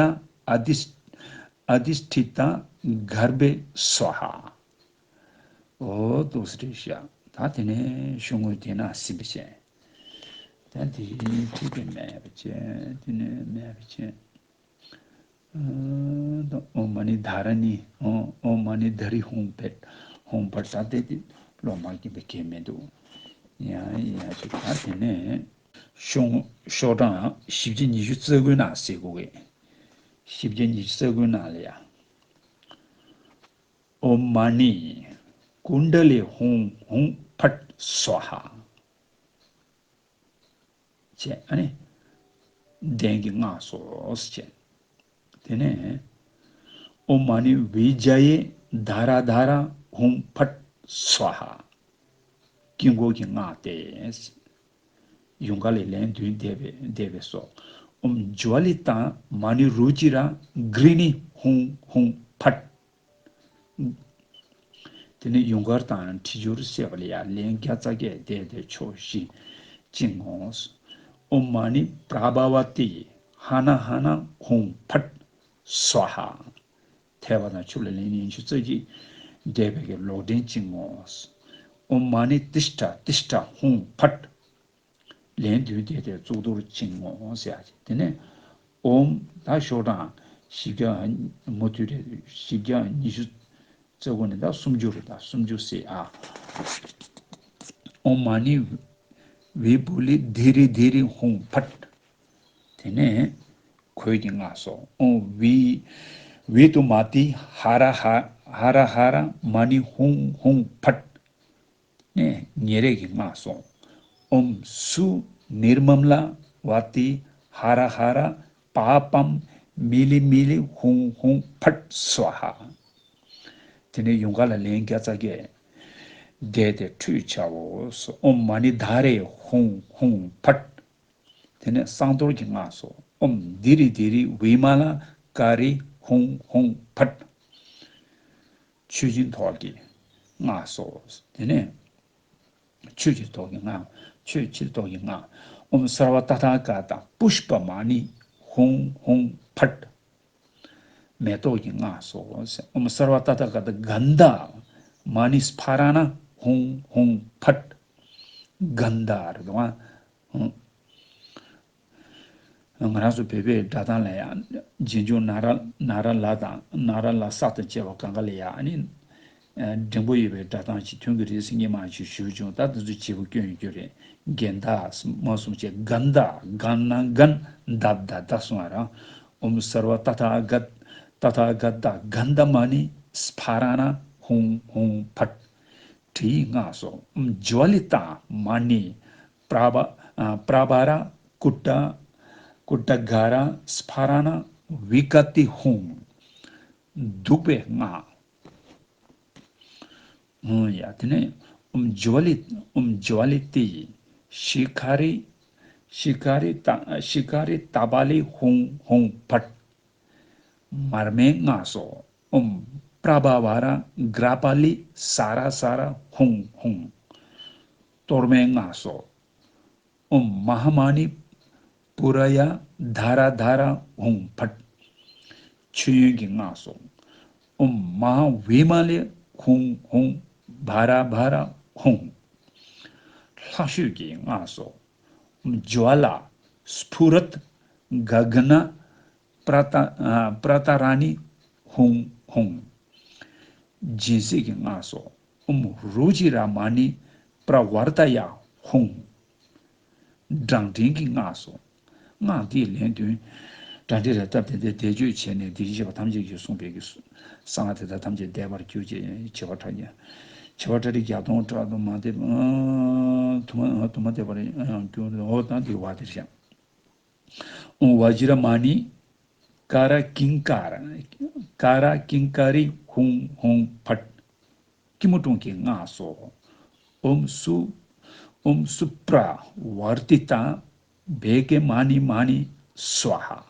ཨ་དྷིཥྛི་ཏ་གརྦྷེ་སྭཱ་ཧཱ། འོ་འདུག་སེ་རེད་ཤག་ད་དེ་ནས་ཤོག་ངོས་དེ་ན་སིལ་བུ་བྱས། ད་དེ་ཁྲིད་དེ་མེད་པ་བྱས། དེ་ནས་མེད་པ་བྱས། ཨོཾ་མ་ཎི་དྷ་ར་ཎི། ཨོཾ་མ་ཎི་དྷ་རི་ཧཱུྃ་ཕཊ། ཧཱུྃ་ཕཊ། ད་དེ་དེ་ཀློག་མ་མཁྱེན་པའི་སྐད་མི་འདུག་ཡ་ཡ་ཅིག་ད་དེ་ནས་ཤོག་ཤོག་གྲངས་བཞི་བརྒྱ་ཉི་ཤུ་རྩ་དགུའི་ནང་གཟིགས་དགོས་གི་བཞི་བརྒྱ་ཉི་ཤུ་རྩ་དགུའི་ནང་ལ་ཡ། ཨོཾ་མ་ཎི་ཀུཎྜ་ལི་ཧཱུྃ་ཧཱུྃ་ཕཊ་སྭཱ་ཧཱ། བྱས་ཨ་ནི། གདན་གྱི་སྔགས་སོ་བྱས། དེ་ནས་ཨོཾ་མ་ཎི་བི་ཛ་ཡེ་དྷ་ར་དྷ་ར་ཧཱུྃ་ཕཊ་སྭཱ་ཧཱ། དཀྱིལ་འཁོར་གྱི་སྔགས་ཏེ། ཡུངས་ཀར་ལས་ལན་བདུན་བཟླས་པའི་བཟླས་པའི་སོ། ཨོཾ་ཇྭ་ལི་ཏ་མ་ཎི་རུ་ཅི་ར་གྲི་ཎི་ཧཱུྃ་ཧཱུྃ་ཕཊ། དེ་ནས་ཡུངས་ཀར་དང་འཁྲིལ་སྦྱོར་བཤད་པ་ལ་ཡ་ལན་བརྒྱ་རྩ་བརྒྱད་བཟླས་ཏེ་ཕྱོགས་བཞི་བཅིངས་ངོ་། ཨོཾ་མ་ཎི་པྲ་བྷ་ཝ་ཏི་ཧ་ན་ཧ་ན་ཧཱུྃ་ཕཊ་སྭཱ་ཧཱ། ཐལ་བ་དང་ཆུ་ལ་ལན་ཉི་ཤུ་རྩ་གཅིག་བཟླས་པའི་གི་ལོག་འདྲེན་བཅིངས་ངོ་། ཨོཾ་མ་ཎི་ཏིཥྛ་ཏིཥྛ་ཧཱུྃ་ཕཊ། ལན་བདུན་བཟླས་ཏེ་གཙུག་ཏོར་བཅིངས་ངོ་ཟེར་ཡ་ཅིག་དེ་ནས་ཨོཾ་ད་ཤོག་གྲངས་བཞི་བརྒྱ་མུ་མཐུད་རེད། བཞི་བརྒྱ་ཉི་ཤུ་རྩ་དགུ་ནས་ད་སུམ་ཅུ་རེད། ད་སུམ་ཅུ་ཟེར་ཨ། ཨོཾ་མ་ཎི་བི་པུ་ལི་དྷི་རི་དྷི་རི་ཧཱུྃ་ཕཊ། དེ་ནས་གོས་ཀྱི་སྔགས་སོ། ཨོཾ་བི་ བི་ཏུ་མ་ཏི་ཧ་ར་ཧ་ཧ་ར་ཧ་ར་མ་ཎི་ཧཱུྃ་ཧཱུྃ་ཕཊ། ནས་ཉེ་རེག་གི་སྔགས་སོ། ཨོཾ་སུ་ནིར་མམ་ལ་བ་ཏི་ཧ་ར་ཧ་ར་པཱ་པཾ་མི་ལི་མི་ལི་ཧཱུྃ་ཧཱུྃ་ཕཊ་སྭཱ་ཧཱ། དེ་ནས་ཡུངས་ཀར་ལ་ལན་བརྒྱ་རྩ་བརྒྱད། བཟླས་ཏེ་ཁྲུས་བྱའོ། ཨོཾ་མ་ཎི་དྷ་རེ་ཧཱུྃ་ཧཱུྃ་ཕཊ། དེ་ནས་བསང་གཏོར་གྱི་སྔགས་སོ། ཨོཾ་དྷི་རི་དྷི་རི་བི་མ་ལ་ཀ་རི་ཧཱུྃ་ཧཱུྃ་ཕཊ། མཆོད་སྦྱིན་ཐོག་གི་སྔགས་སོ། དེ་ནས་མཆོད་ཕྱིར་ཐོག་གི་སྔགས། མཆོད་ཕྱིར་ཐོག་གི་སྔགས། ཨོཾ་སརྦ་ཏ་ཐཱ་ག་ཏ་པུཥྤ་མ་ཎི་ཧཱུྃ་ཧཱུྃ་ཕཊ། མེ་ཏོག་གི་སྔགས་སོ། ཨོཾ་སརྦ་ཏ་ཐཱ་ག་ཏ་གནྡྷ་མ་ཎི་སྥ་ར་ཎ་ཧཱུྃ་ཧཱུྃ་ཕཊ། གནྡྷ་རེད་དོ། ང་རང་ཚོ་བོད་པའི་སྒྲ་གདངས་ལ་ཡང་རྗེས་འཇུག་ན་ར་ན་ར་ལ་དང་ན་ར་ལ་ས་དང་བཅས་པ་གང་ག་ལ་ཡང་ཨ་ནི་འགྲེང་བུ་ཡོད་པའི་སྒྲ་གདངས་ཅིག་ཐོན་གྱི་རེད་ཟེར་སྔོན་མ་ཅིག་ཞུས་བྱུང་། ད་དེ་ཚོ་བརྗེ་པོ་སྐྱོན་ཡོད་རྒྱུ་རེད། གནྡྷ་མ་གསུངས་བྱས་གནྡྷ་ག་ན་གན་དྷ་བ་དྷ་གསུང་བ་རང་། ཨོཾ་སརྦ་ཏ་ཐཱ་ག་ཏ་ཐཱ་ག་ཏ་གནྡྷ་མ་ཎི་སྥ་ར་ཎ་ཧཱུྃ་ཧཱུྃ་ཕཊ། དྲིའི་སྔགས་སོ། ཨོཾ་ཇྭ་ལི་ཏ་མ་ཎི་པྲ་བ་ཨ་པྲ་བྷ་ར་ཀུ་ཊ་ཀུ་ཊ་ག་ར་སྥ་ར་ཎ་བི་ཀ་ཏི་ཧཱུྃ། བདུག་པའི་སྔགས། ཨོཾ་ཡ། དེ་ནས་ཨོཾ་ཇྭ་ལི་ཨོཾ་ཇྭ་ལི་ཏི་ཤི་ཁ་རི་ཤི་ཁ་རི་ཏ་ཤི་ཁ་རི་ཏ་པ་ལི་ཧཱུྃ་ཧཱུྃ་ཕཊ། མར་མེའི་སྔགས་སོ། ཨོཾ་པྲ་བྷ་ཝ་ར་གྲ་པ་ལི་ས་ར་ས་ར་ཧཱུྃ་ཧཱུྃ། གཏོར་མའི་སྔགས་སོ། ཨོཾ་མ་ཧཱ་མ་ཎི་པུ་ར་ཡ་དྷ་ར་དྷ་ར་ཧཱུྃ་ཕཊ། མཆོད་ཡོན་གྱི་སྔགས་སོ། ཨོཾ་མ་ཧཱ་བི་མ་ལེ་ཧཱུྃ་ཧཱུྃ་བྷ་ར་བྷ་ར་ཧཱུྃ། ལྷག་བཤད་ཀྱི་སྔགས་སོ། ཨོཾ་ཇྭ་ལ་སྥུ་རཏ་ག་ག་ན་པྲ་ཏ་ཨ་པྲ་ཏ་ར་ཎི་ཧཱུྃ་ཧཱུྃ། སྦྱིན་སྲེག་གི་སྔགས་སོ། ཨོཾ་རུ་ཅི་ར་མ་ཎི་པྲ་བར་ཏ་ཡ་ཧཱུྃ། བགྲང་ཕྲེང་གི་སྔགས་སོ། སྔགས་འདིའི་ལན་བདུན། བགྲང་ཕྲེང་རེ་བཏབ་སྟེ་དེ་བཟླས་བརྗོད་བྱས་ནས་འདི་བྱས་པ་ཐམས་ཅད་ཀྱིས་གསུངས་པའི་གི་གསང་སྔགས་དེ་དག་ཐམས་ཅད་འདས་པར་གྱུར་ཅིག་བྱེ་བ་ཕྲག་བརྒྱ། བྱེ་བ་ཕྲག་རིགས་བརྒྱ་སྟོང་ཕྲག་དུ་མ་འདས་པ། དུ་མ་དུ་མ་འདས་པར་གྱུར་འོ་ད་འདི་བ་དེར་བཞག་ཨོཾ་བཛྲ་མ་ཎི་ཀ་ར་ཀིང་ཀ་ར་ཀ་ར་ཀིང་ཀ་རི་ཧཱུྃ་ཧཱུྃ་ཕཊ། སྐྱིལ་མོ་ཀྲུང་གི་སྔགས་སོ། ཨོཾ་སུ་ཨོཾ་སུ་པྲ་བར་ཏི་ཏ་བྷེ་ཀེ་མ་ཎི་མ་ཎི་སྭཱ་ཧཱ།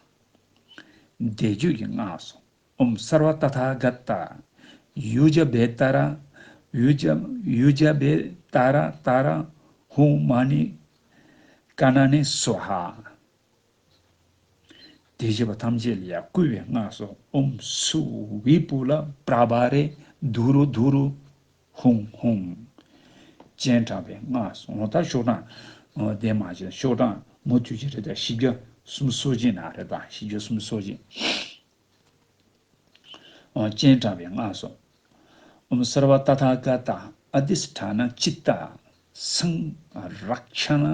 བཟླས་བརྗོད་ཀྱི་སྔགས་སོ། ཨོཾ་སརྦ་ཏ་ཐཱ་ག་ཏ་ཡུ་ཛ་བྷེ་ཏ་ར་ཡུ་ཛ་ཡུ་ཛ་བྷེ་ཏ་ར་ཏ་ར་ཧཱུྃ་མ་ཎི་ཀ་ན་ཎི་སྭཱ་ཧཱ། དེ་བཞིན་པ་ཐམས་ཅད་ལ་ཡང་བསྐུལ་བའི་སྔགས་སོ། ཨོཾ་སུ་བི་པུ་ལ་པྲ་བྷ་རེ་དུ་རུ་དུ་རུ་ཧཱུྃ་ཧཱུྃ། སྤྱན་དྲངས་པའི་སྔགས་སོ། འོ་ད་ཤོག་གྲངས་འདས་མ་བྱས་ཤོག་གྲངས་མུ་མཐུད་ཀྱི་རེད་ད། བཞི་བརྒྱ་སུམ་ཅུ་སོ་གཅིག་ན་རེད་ད། བཞི་བརྒྱ་སུམ་ཅུ་སོ་གཅིག་སྤྱན་དྲངས་པའི་སྔགས་སོ། ཨོཾ་སརྦ་ཏ་ཐཱ་ག་ཏ་ཨ་དྷི་ཥྛཱ་ན་ཅི་ཏ་སཾ་རཀྵ་ཎ་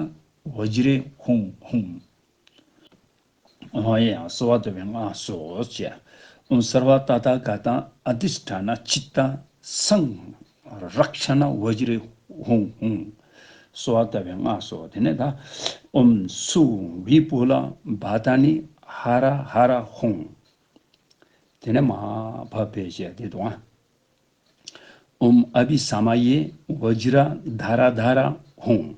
བཛྲེ་ཧཱུྃ་ཧཱུྃ། ཨོ་ཡ་གསོལ་བ་འདེབས་པའི་སྔགས་སོ་ཅེས། ཨོཾ་སརྦ་ཏ་ཐཱ་ག་ཏ་ཨ་དྷི་ཥྛཱ་ན་ཅི་ཏ་སཾ་རཀྵ་ཎ་བཛྲེ་ཧཱུྃ་ཧཱུྃ། གསོལ་བ་བཏབ་པའི་སྔགས་སོ། དེ་ནས་ད་ཨོཾ་སུ་བི་པུ་ལ་བྷ་ཏ་ནི་ཧ་ར་ཧ་ར་ཧཱུྃ། དེ་ནས་མ་ཧཱ་བྷ་བྷེ་ཅེས་དེ་དང་། ཨོཾ་ཨ་བྷི་ས་མ་ཡེ་བཛྲ་དྷ་ར་དྷ་ར་ཧཱུྃ།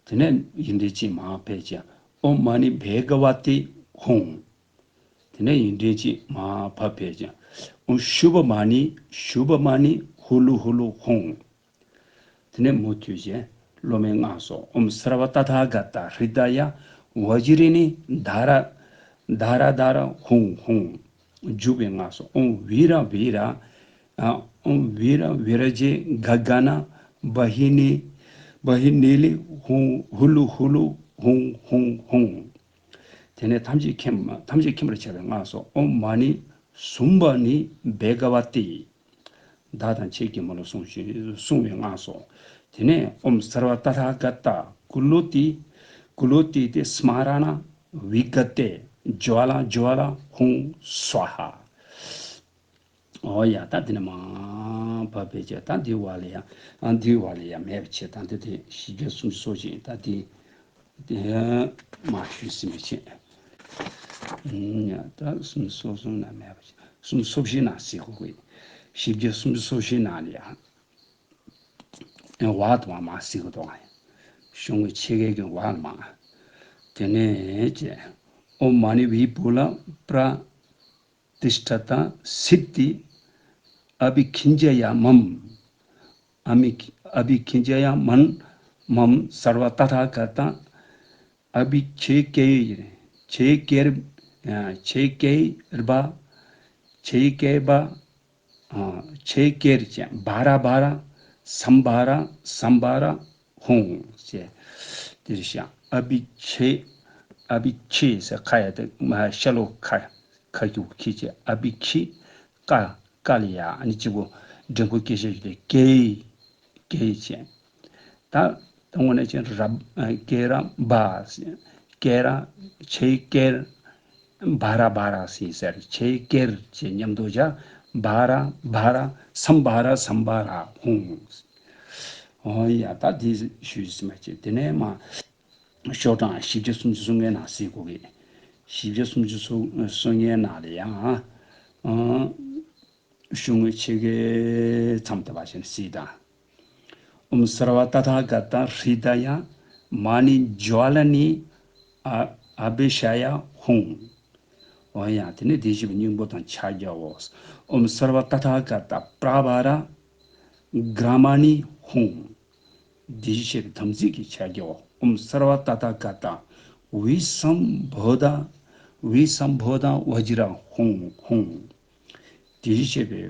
དེ་ནས་ཡིག་འབྲུ་གཅིག་མ་ཧཱ་བྷེ་ཅེས། ཨོཾ་མ་ཎི་བྷེ་ག་བ་ཏི་ཧཱུྃ། དེ་ནས་ཡིག་འབྲུ་གཅིག་མ་ཧཱ་བྷ་བྷེ་ཅེས། ཨོཾ་ཤུ་བྷ་མ་ཎི་ཤུ་བྷ་མ་ཎི་ཧུ་ལུ་ཧུ་ལུ་ཧཱུྃ། དེ་ནས་མུ་མཐུད་བྱས་སློབ་མའི་སྔགས་སོ། ཨོཾ་སརྦ་ཏ་ཐཱ་ག་ཏ་ཧྲྀ་ད་ཡ་བཛྲ་ཎི་དྷ་ར་དྷ་ར་དྷ་ར་ཧཱུྃ་ཧཱུྃ། འཇུག་པའི་སྔགས་སོ། ཨོཾ་བི་ར་བི་ར་ཨ་ཨོཾ་བི་ར་བི་ར་ཛེ་ག་ག་ན་བ་ཧི་ནི་བ་ཧི་ནི་ལི་ཧཱུྃ་ཧུ་ལུ་ཧུ་ལུ་ཧཱུྃ་ཧཱུྃ་ཧཱུྃ། དེ་ནས་ཐམས་ཅད་མཁྱེན་པ་ཐམས་ཅད་མཁྱེན་པར་བྱ་བའི་སྔགས་སོ། ཨོཾ་མ་ཎི་སུམྦྷ་ཎི་བྷེ་ག་བ་ཏི། བདག་དང་ཁྱེད་ཀྱིས་མ་ལ་གསུངས་ཤིག་གསུང་བའི་སྔགས་སོ། དེ་ནས་ཨོཾ་སརྦ་ཏ་ཐཱ་ག་ཏ་ཀུ་ལུ་ཏི་ཀུ་ལུ་ཏི་ཏེ་སྨ་ར་ཎ་བི་ག་ཏེ་ཇྭ་ལ་ཇྭ་ལ་ཧཱུྃ་སྭཱ་ཧཱ། ཨོ་ཡ། ད་དེ་ནས་མར་བབས་པའི་ཆ། ད་འདིའི་བར་ལ་ཡང་། ཨ། འདིའི་བར་ལ་ཡང་མེད་པ་བྱས། ད་འདི་དེ་བཞི་བརྒྱ་སུམ་ཅུ་སོ་བཞི་ཡིན། ད་འདི་དེ་མར་ཞུས་ཟིན་པ་བྱས། ཨུམ། ཡ། ད་སུམ་ཅུ་སོ་གསུམ་ན་མེད་པ་བྱས། སུམ་ཅུ་སོ་བཞི་ན་ཟེར་དགོས་ཀྱི། བཞི་བརྒྱ་སུམ་ཅུ་སོ་བཞི་ན་ལ་ཡང་། བ་དང་མ་ཟེར་གི་འདུག་ག། གཞུང་གི་ཕྱེད་ཀའི་གི་བ་ལ་མ། དེ་ནས་ཀྱེ། ཨོཾ་མ་ཎི་བི་པུ་ལ་པྲ་ཏིཥྛ་ཏ་སིདྡྷི་ཏི་ཨ་བྷི་ཁྱི་ཛ་ཡ་མཾ། ཨ་མི། ཨ་བྷི་ཁྱི་ཛ་ཡ་མཾ། མཾ་སརྦ་ཏ་ཐཱ་ག་ཏ། ཨ་བྷི་ཁྱེ་ཀེ། ཁྱེ་ཀེར། ཨ། ཁྱེ་ཀེ་རྦ། ཁྱེ་ཀེ་བ། ཨ། ཁྱེ་ཀེར་ཅེ། བྷ་ར་བྷ་ར། སཾ་བྷ་ར། སཾ་བྷ་ར་ཧཱུྃ་ཅེ། དེར་ཤ། ཨ་བྷི་ཁྱེ། ཨ་བྷི་ཁྱེ་ཟེར་ཁ་ཡ་དེ་མ་ཤ་ལོ་ཁ། ཁ་ཁྱུག་ཁྱི་ཅེ། ཨ་བྷི་ཁྱི། ཀ། ཀ་ལ་ཡ་ཨ་ནི་གཅིག་པོ་འགྲེང་བུ་སྐྱེ་ཤ་ཞིག་ལས་ཀེ། ཀེ་ཅེ། ད་ད་དངོས་གནས་ཅན་ར། ཀེ་ར་བ། ཀེ་ར། ཁྱེ་ཀེར། བྷ་ར་བྷ་ར་ཟེར་ཟེར། ཁྱེ་ཀེར་ཅེས་མཉམ་དུ་བྱ། བྷ་ར་བྷ་ར། སཾ་བྷ་ར། སཾ་བྷ་ར་ཧཱུྃ། ཨོ་ཡ། ད་འདི་ཞུས་ཟིན་པ་བྱས། དེ་ནས་མར་ཤོག་གྲངས་བཞི་བརྒྱ་སུམ་ཅུ་སོ་ལྔའི་ནང་གཟིགས་དགོས་ཀྱི། བཞི་བརྒྱ་སུམ་ཅུ་སོ་ལྔའི་ནང་ལ་ཡང་། ཨ། གཞུང་གི་ཕྱེད་ཀའི་མཚམས་དེ་བ་ཞིག་སྲིད་དང་། ཨོཾ་སརྦ་ཏ་ཐཱ་ག་ཏ་ཧྲྀ་ད་ཡ་མ་ཎི་ཛྭ་ལ་ནི་ཨ་ཨ་བྷི་ཤ་ཡ་ཧཱུྃ། འོ་ཡ། དེ་ནས་བདེ་གཤེགས་པའི་སྙིང་པོ་དང་ཕྱག་རྒྱའོ། ཨོཾ་སརྦ་ཏ་ཐཱ་ག་ཏ་པྲ་བྷ་ར་གྲ་མ་ཎི་ཧཱུྃ། བདེ་གཤེགས་པའི་དམ་ཚིག་གི་ཕྱག་རྒྱའོ། ཨོཾ་སརྦ་ཏ་ཐཱ་ག་ཏ་བི་སཾ་བོ་དྷ། བི་སཾ་བོ་དྷ་བཛྲ་ཧཱུྃ་ཧཱུྃ། དེ་བཞིན་གཤེགས་པའི་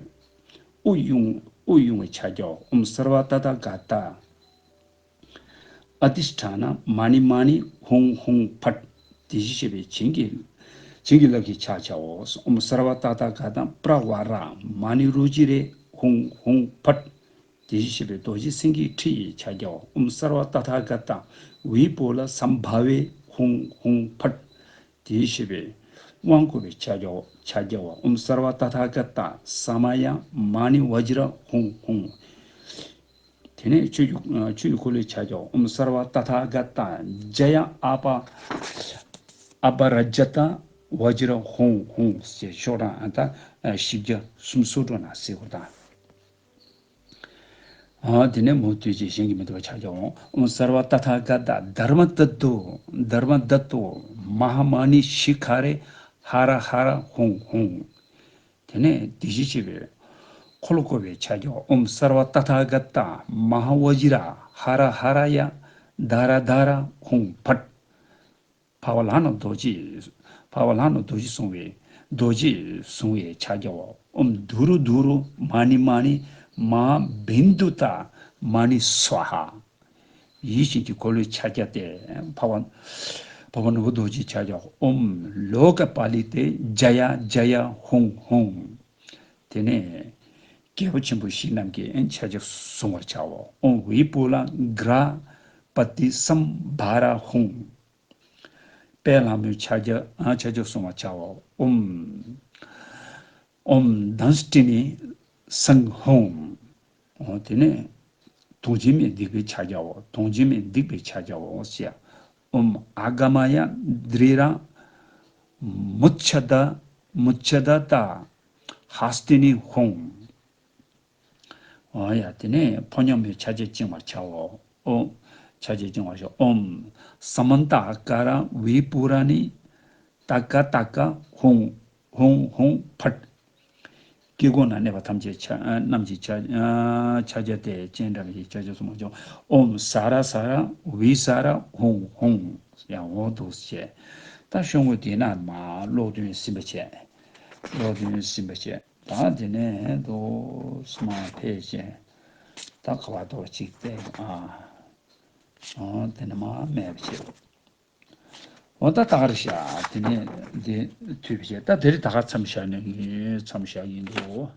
དབུགས་དབྱུང་། དབུགས་དབྱུང་བའི་ཕྱག་རྒྱའོ། ཨོཾ་སརྦ་ཏ་ཐཱ་ག་ཏ་ཨ་དྷི་ཥྛ་མ་ཎི་མ་ཎི་ཧཱུྃ་ཧཱུྃ་ཕཊ། དེ་བཞིན་གཤེགས་པའི་བྱིན་གྱིས། བྱིན་གྱིས་བརླབས་ཀྱི་ཕྱག་བྱའོ། ཨོཾ་སརྦ་ཏ་ཐཱ་ག་ཏ་པྲ་བྷ་ར་མ་ཎི་རུ་ཅི་རེ་ཧཱུྃ་ཧཱུྃ་ཕཊ། དེ་བཞིན་གཤེགས་པའི་རྡོ་རྗེ་སེང་གེའི་ཁྲི་ཡི་ཕྱག་རྒྱའོ། ཨོཾ་སརྦ་ཏ་ཐཱ་ག་ཏ་བི་པུ་ལ་སཾ་བྷ་ཝེ་ཧཱུྃ་ཧཱུྃ་ཕཊ། དེ་བཞིན་གཤེགས་པའི་དབང་བསྐུར་བའི་ཕྱག་རྒྱའོ། ཕྱག་རྒྱའོ། ཨོཾ་སརྦ་ཏ་ཐཱ་ག་ཏ་ས་མ་ཡ་མ་ཎི་བཛྲ་ཧཱུྃ་ཧཱུྃ། དེ་ནས་ཆོས་ཀྱི། ཆོས་ཀྱི་འཁོར་ལོའི་ཕྱག་རྒྱའོ། ཨོཾ་སརྦ་ཏ་ཐཱ་ག་ཏ་ཛ་ཡ་ཨ་པ་ཨ་པ་ར་ཛ་ཏ་བཛྲ་ཧཱུྃ་ཧཱུྃ་ཞེས་ཤོག་གྲངས་ད་བཞི་བརྒྱ་སུམ་ཅུ་སོ་དྲུག་ན་གཟིགས་དགོས་དང་། ཨ། དེ་ནས་མུ་སྟེགས་ཀྱི་གཞན་གྱིས་མི་ཐུབ་པ་ཕྱག་རྒྱའོ། ཨོཾ་སརྦ་ཏ་ཐཱ་ག་ཏ་དྷརྨ་དཏྟོ་དྷརྨ་དཏྟོ་མ་ཧཱ་མ་ཎི་ཤི་ཁ་རེ་ཧ་ར་ཧ་ར་ཧཱུྃ་ཧཱུྃ། དེ་ནས་དེ་བཞིན་གཤེགས་པའི་འཁོར་ལོ་བསྐོར་བའི་ཕྱག་རྒྱའོ། ཨོཾ་སརྦ་ཏ་ཐཱ་ག་ཏ་མ་ཧཱ་བཛྲ་ཧ་ར་ཧ་ར་ཡ་དྷ་ར་དྷ་ར་ཧཱུྃ་ཕཊ། འཕགས་པ་ལྷ་ནི་རྡོ་རྗེ། འཕགས་པ་ལྷ་ནི་རྡོ་རྗེ་བཟུང་བའི། རྡོ་རྗེ་བཟུང་བའི་ཕྱག་རྒྱའོ། ཨོཾ་དུ་རུ་དུ་རུ་མ་ཎི་མ་ཎི་མ་ཧཱ་བྷི་མདུ་ཏ་མ་ཎི་སྭཱ་ཧཱ། ཡིད་བཞིན་གྱི་འཁོར་ལོའི་ཕྱག་རྒྱ་སྟེ། འཕགས་པ། འཕགས་པ་ནོར་བུ་རྡོ་རྗེའི་ཕྱག་རྒྱའོ། ཨོཾ་ལོ་ཀ་པཱ་ལི་ཏེ་ཛ་ཡ་ཛ་ཡ་ཧཱུྃ་ཧཱུྃ། དེ་ནས་རྒྱལ་པོ་ཆེན་པོ་བཞི་རྣམས་ཀྱི་ཕྱག་རྒྱ་གཟུང་བར་བྱའོ། ཨོཾ་བི་པུ་ལ་གྲ་པ་ཏི་སཾ་བྷ་ར་ཧཱུྃ། དཔལ་ལྷ་མོའི་ཕྱག་རྒྱ། ཨ། ཕྱག་རྒྱ་གཟུང་བར་བྱའོ། ཨོཾ། ཨོཾ་དཾ་སྟི་ནི་སཾ་ཧཱུྃ། འོ། དེ་ནས་དུང་སྐྱེས་མའི་སྡིག་པའི་ཕྱག་རྒྱའོ། དུང་སྐྱེས་མའི་སྡིག་པའི་ཕྱག་རྒྱའོ་ཞེས། ཨོཾ་ཨ་ག་མ་ཡ་དྲི་ར་མུ་ཆ་ད་མུ་ཆ་ད་ཏ་ཧ་སྟི་ནི་ཧཱུྃ། འོ་ཡ། དེ་ནས་ཕོ་ཉ་མོའི་ཕྱག་རྒྱ་བཅིང་བར་བྱའོ། ཨོ། ཕྱག་རྒྱ་བཅིང་བར་བྱའོ། ཨོཾ་ས་མན་ཏ་ཨ་ཀ་ར་བི་པུ་ར་ནི་ཏ་ཀ་ཏ་ཀ་ཧཱུྃ་ཧཱུྃ་ཧཱུྃ་ཕཊ། དཀྱིལ་འཁོར་ན་གནས་པ་ཐམས་ཅད་ཕྱག་རྣམས་ཀྱི་ཕྱག་ཕྱག་རྒྱ་སྟེ་སྤྱན་དྲངས་པའི་ཕྱག་རྒྱ་གསུང་བར་བྱའོ། ཨོཾ་ས་ར་ས་ར་བི་ས་ར་ཧཱུྃ་ཧཱུྃ། ཡང་འོ་འདུག་ཅེས། ད་གཞུང་གི་དེ་ན་མར་ཀློག་འདོན་ཟིན་པ་བྱས། ཀློག་འདོན་ཟིན་པ་བྱས། ད་དེ་ནས་འདུག་སེ་མར་ཕེབས་བྱས། ད་ག་བ་འདུག་ཅིག་བལྟས། ཨ། ཨ། དེ་ནས་མར་མེད་པ་བྱས། འོ། ད་ད་ག་རེད་ཤག་དེ་ནས་འདི་ཐུབ་པ་བྱས། ད་དེ་རིང་ད་ག་མཚམས་བཞག་ནས་ངས་མཚམས་བཞག་ཡིན་འདུག